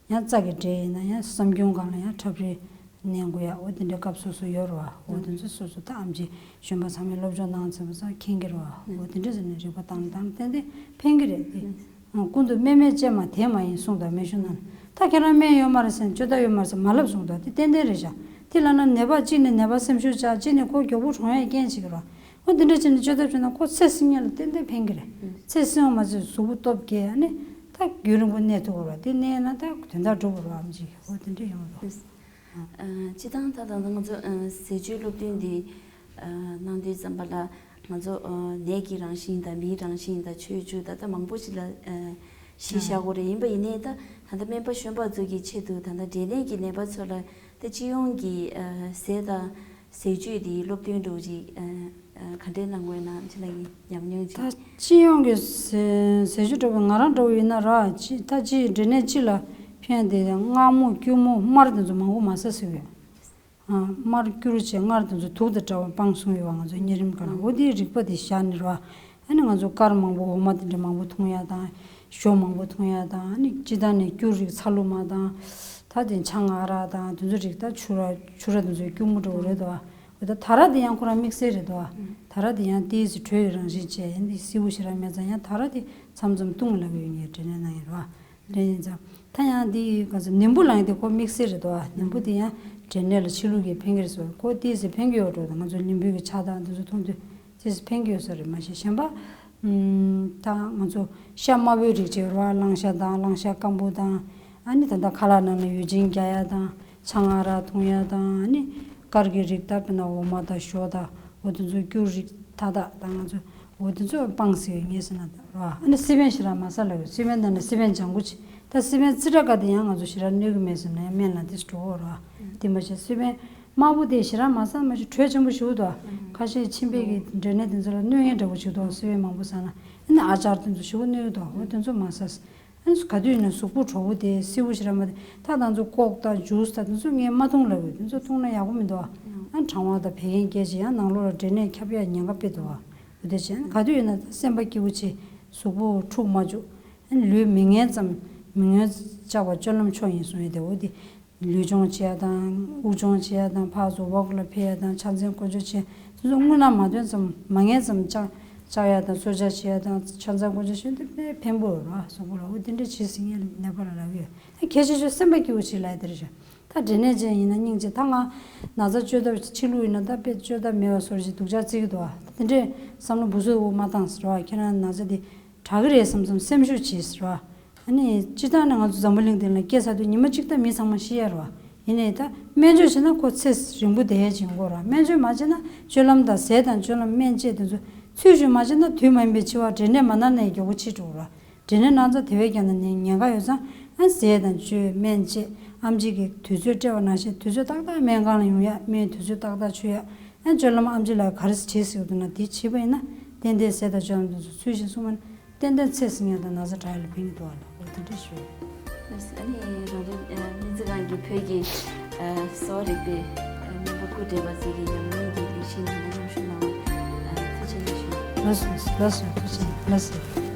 ཡང་རྩ་གི་འབྲས་ཡིན་ན་ཡང་བསམ་རྒྱུན་གང་ལ་ཡང་ཁྲབ་རིལ་མནན་དགོས་ཡ། འོ་དེ་འདྲའི་སྐབས་སོ་སོ་ཡོད་ར་བ། འོ་དེ་ཚོ་སོ་སོ་ད་ཨམ་ཆི་གཞོན་པ་ཚང་མས་སློབ་སྦྱོང་གནང་ཚར་བ་ཚང་མཁྱེན་གྱི་ར་བ། འོ་དེ་འདྲ་ཟེར་ནས་རིག་པ་བཏང་བཏང་ཏན་ཏན་ཕན་གྱི་རེད་དེ། ཀུན་ཏུ་སྨན་མེད་གཅེས་མ་དེ་མ་ཡིན་གསུངས་དང་། སྨན་གཞུང་ནང་ད་ཁྱེད་རང་སྨན་ཡོད་མ་རེད་ཟེར་ན་བཅོས་ཐབས་ཡོད་མ་རེད་ཟེར་མ་ལབ་གསུངས་དང་། དེ་ཏན་ཏན་རེད་ཤག་དེ་ལབ་ན་ནད་པ་གཅིག་ནས་ནད་པ་སེམས་ཤུགས་བཅག་གཅིག་ནས་ཁོ་མགྱོགས་པོ་གྲོངས་ཡ་རྐྱེན་བྱེད་ཀྱི་རེད། འོ་འདི་འདྲ་བྱས་ནས་བཅོས་ཐབས་བྱས་ན་ཁོ་ཚེ་སྲིང་ཡ་ལ་ཏན་ཏན་ཕན་གྱི་རེད། ཚེ་སྲིང་བ་མ་ཚད་གཟུགས་པོ་སྟོབས་སྐྱེ་ཡ་ནི་ད་རྒྱུན་རིང་པོ་གནས་ཐུབ་དགོས་རེད། དེ་གནས་ན་ད་དོན་དག་འགྲུབ་དགོས་རེད་བ། ཨམ་ཆི་འོ་དེ་འདྲ་ཡོང་རོགས། སྤྱིར་བཏང་ད་ད་ང་ཚོ་ཟས་སྤྱོད་སློབ་སྟོན་འདི་གནང་དུས་ཙམ་པ་ལ་ང་ཚོ་ནད་ཀྱི་རང་བཞིན་དང་མིའི་རང་བཞིན་དང་ཆོས་བཅུ་ད་ལྟ་མང་པོ་ཞིག་ལ་གཞི་བཞག་དགོས་རེད། ཡིན་པ་ཡིན་ནའི་ད་ད་ལྟ་སྨན་པ་གཞོན་པ་ཚོ་གི་ཆེད་དུ་ད་ལྟ་འབྲས་ནད་ཀྱི་ནད་པ་ཚོ་ལ་ད་སྤྱི་ཡོངས་ཀྱི་ཟས་དང་ཟས་སྤྱོད་འདིའི་སློབ་སྟོན་འདྲ་བོ་ཅིག་ག་འདྲའི་གནང་དགོས་ན་ཅི་ལ་ཡིན་ཉམས་མྱོང་ཅིག་ད་སྤྱི་ཡོངས་ཀྱི་ཟས་ཟས་སྤྱོད་འདྲ་བོ་ང་རང་འདྲ་བོ་ཡིན་ན་ར་ཅི་ད་ཅི་འབྲས་ནད་སྤྱི་ལ་ཕན་དེ་མངར་མོ་སྐྱུར་མོ་དམར་དེ་ཚོ་མང་པོ་མ་ཟ་ཟེར་གི་ཡོད། དམར་སྐྱུར་བྱས་མངར་དེ་ཚོ་དུག་དང་འདྲ་བ་སྤང་གསུངས་ཡོད་པ་ང་ཚོ་གཉན་རིམས་ཁང་ལ། འོ་དེའི་རིགས་པ་དེ་བཞག་ནས་ར། ཨ་ནི་ང་ཚོ་དཀར་མང་པོ་འོ་མ་དེ་འདྲ་མང་པོ་འཐུང་ཡ་དང་། ཞོ་མང་པོ་འཐུང་ཡ་དང་། ཨ་ནི་སྤྱིར་བཏང་ནས་སྐྱུར་རིགས་ཚ་ལུ་མ་དང་། ད་དེ་ཆང་ཨ་རག་དང་དེ་ཚོ་རིགས་ད་ཕྱུར་ར་ཕྱུར་ར་དེ་ཚོ་སྐྱུར་མོ་འདྲ་བོ་རེད་དོ། འོ་ད་ད་ར་དེ་ཡང་ཁོ་རང་དམིགས་བསལ་རེད་དོ། ད་ར་དེ་ཡང་ཏོག་ཙམ་དྲོད་ཀྱི་རང་བཞིན་བྱས་ཡིན་དེ་སིལ་བུ་ཞེ་དྲག་མེད་ཙང་ཡང་ད་ར་དེ་མཚམས་མཚམས་བཏུང་ལབ་ཡོད་ངས་འབྲས་ནད་ན་ཡིན་ར། དེ་ཡིན་ཙང་། ད་ཡང་འདི་ག་ཚོད་ནིམ་བུ་ལངས་དེ་ཁོ་དམིགས་བསལ་རེད་དོ། ནིམ་བུ་དེ་ཡང་འབྲས་ནད་ལ་ཕྱི་ལུགས་ཀྱི་ཕན་གྱི་རེད་ཟེར། ཁོ་ཏོག་ཙམ་ཕན་གྱི་ཡོད་འགྲོ། ང་ཚོ་ནིམ་བུ་གི་ཆགས་སྡང་དེ་ཚོ་འཐུང་དུས་ཏོག་ཙམ་ཕན་གྱི་ཡོད་ས་རེད། མ་གཞི་གཞན་པ། ད་ང་ཚོ་ཤ་དམར་པོའི་རིགས་བྱས་རོ། གླང་ཤ་དང་གླང་ཤ་སྐམ་པོ་དང་། ཨ་ནི་ད་ལྟ་ཁ་ལག་ནང་ལ་ཡུར་ཆེན་རྒྱག་ཡ་དང་། ཆང་ཨ་རག་འཐུང་ཡ་དང་། ཨ་ནི་དཀར་གྱི་རིགས་ད་དཔེར་ན་འོ་མ་དང་ཞོ་དང་འོ་དེ་ཚོ་སྐྱུར་རིགས་ད་ད་ད་ང་ཚོ་འོ་དེ་ཚོ་སྤངས་ཟེར་ངས་ཟེར་ན་ད་ར། ཨ་ནི་སི་པན་ཞེ་དྲག་མ་ཟ་ལབ་ཡོད། སི་པན་ད་ནི་སི་པན་ལྗང་ཁུ་ཆེ། ད་སི་པན་ཙི་ཏྲ་ཀ་དེ་ཡང་ང་ཚོ་ཞེ་དྲག་གནོད་ཀྱི་མེད་ཟེར་ན་ཡང་སྨན་ལ་དེ་འགྲོ་འོ་ར། དེ་མ་ཟད་སི་པན་དམར་པོ་དེ་ཞེ་དྲག་མ་ཟ་མ་གཞི་དྲོད་ཆེན་པོ་ཞིག་འདུག་ཁ་ཤས་མཆིན་པའི་གི་འབྲས་ནད་དེ་ཚོ་ལ་གནོད་ཡས་འདྲ་པོ་ཞིག་འདུག་སི་པན་མང་པོ་ཟ་ན། ཨ་ནི་ཨ་ཅར་དེ་ཚོ་ཞེ་པོ་གནོད་ཀྱི་འདུག་འོ་དེ་ཚོ་མ་ཟ། ཨ་ནི་ག་དུས་ཡིན་ན་གཟུགས་པོ་དྲོ་པོ་དེ་སིལ་བུ་ཞེ་དྲག་མ་དེ་ད་ང་ཚོ་ཀོག་དང་ཇུས་དང་དེ་ཚོ་ངས་མ་འཐུང་ལབ་ཡོད། དེ་ཚོ་འཐུང་ན་ཡག་པོ་མི་འདུག་ཨ་ནི་གྲང་བ་དང་བད་ཀན་སྐྱེད་བྱེད་ཡང་ནང་ལོགས་ལ་འབྲས་ནད་ཁྱབ་ཡ་ཉེན་ཁ་དཔེ་འདུག་འོ་དེ་བྱས་ཨ་ནི་ག་དུས་ཡིན་ན་སེམས་པ་སྐྱིད་པོ་བྱེད། གཟུགས་པོ་འཁྲུག་མ་བཅུག་ཨ་ནི་ལུས་མི་ངལ་ཙམ་མི་ངལ་བཅག་པ་སྤྱོད་ལམ་མཆོག་ཡིན་གསུངས་ཡོད་དེ། འོ་དེ། ལུས་སྦྱོང་བྱེད་ཡ་དང་། དབུགས་སྦྱོང་བྱེད་ཡ་དང་། ཕར་ཚུར་ཝོག་ལ་ཕེབས་ཡ་དང་། ཕྱག་མཚན་བསྐོར་རྒྱུ་བྱེད། དེ་ཚོ་དངོས་གནས་མ་འདོན་ཙམ་མ་ངལ་ཙམ་བཅག་བཅག་ཡ་དང་། གསོལ་ཇ་བྱེད་ཡ་དང་། ཕྱག་མཚན་བསྐོར་རྒྱུ་བྱེད་དེ་དཔེ་ཕན་པོ་ཡོད་ར་གཟུགས་པོ་ལ། འོ་དེ་འདྲ་བྱེད་ཟེར་ངས་ནད་པ་ལ་ལབ་ཡོད། ད་གལ་ཆེ་ཤོས་སེམས་པ་སྐྱིད་པོ་བྱེད་ལབ་ཡ་དེ་རེད་ཤག་ད་འབྲས་ནད་ཅན་ཡིན་ན་སྙིང་རྗེ། ད་ང་ན་ཚ་བཅོས་ཐབས་ཕྱི་ལུགས་ཡིན་ན་ད་དཔེ་བཅོས་ཐབས་མེད་པ་བཟོ་འདྲ་ཞིག་སྡུག་ཅག་བརྩི་གི་འདུག་ཨ། དེ་འདྲས་བསམ་བློ་སྦུ་སུ་འུ་མ་བཏང་ཟེར་བ། ཁྱེད་རང་ན་ཚ་འདི་དྲག་གི་རེད་བསམ་བསམ་སེམས་ཤུགས་བྱེད་ཟེར་བ། ཨ་ནི་སྤྱིར་བཏང་ནས་ང་ཚོ་འཛམ་བུ་གླིང་འདི་ལ་སྐྱེས་ཚར་དུས་ཉི་མ་གཅིག་ད་མི་ཚང་མ་ཤི་ཡ་རེད་བ། ཡིན་ནའི་ད་སྨན་བཅོས་བྱས་ན་ཁོ་ཚེ་རིང་པོ་བསྡད་ཡ་ཅིག་ཡོང་གི་རེད་བ། སྨན་བཅོས་མ་བྱས་ན་སྤྱོད་ལམ་དང་ཟས་དང་སྤྱོད་ལམ་སྨན་དཔྱད་དེ་ཚོ་ཚུལ་བཞིན་མ་བྱས་ན་དུས་མ་ཡིན་པའི་འཆི་བ། འབྲས་ནད་མ་ན་ན་ཡི་མགྱོགས་པོ་འཆི་འགྲོ་གི་རེད་བ། འབྲས་ནད་ན་ཚ་དེ་བས་ཀྱང་ན་ནི་ཉེན་ཁ་ཡོད་ཙང་། ཨ་ཟས་དང་སྤྱོད་སྨན་དཔྱད། ཨེམ་ཆི་གིས་དུས་ཚོད་སྤྲད་པ་ནང་བཞིན་དུས་ཚོད་ཏག་ཏག་སྨན་ཁང་ལ་ཡོང་ཡ། སྨན་དུས་ཚོད་ཏག་ཏག་མཆོད་ཡ། ཨ་སྤྱོད་ལམ་ཨེམ་ཆི་ལགས་ག་རེ་བྱེད་སྲིད་འདུག་ན་དེ་བྱེད་པ་ཡིན་ན་ཏན་ཏན་ཟས་དང་སྤྱོད་ལམ་དེ་ཚོ་ཚུལ་བཞིན་སྲུང་བ་ན་ཏན་ཏན་ཚེ་སྲིང་ཡ་དང་ན་ཚ་དྲག་ཡ་ལ་ཕན་གྱི་འདུག་ཨ་ལགས། འོ་དེ་འདྲ་ཞུ། ལགས་སོ། ཨ་ནི་རང་རེ་སྨན་རྩིས་ཁང་གི་བོད་ཀྱི་གསོ་བ་རིག་པའི་སྨན་པ་སྐུ་བགྲེས་པ་ཚོས་ཀྱི་ཉམས་མྱོང་གི་ལེགས་བཤད་ནང་མཉམ་ཞུགས་གནང་བ་ཐུགས་རྗེ་ཆེ་ཞུ། ལགས་སོ། ལགས་སོ། ཐུགས་རྗེ་ཆེ། ལགས་སོ།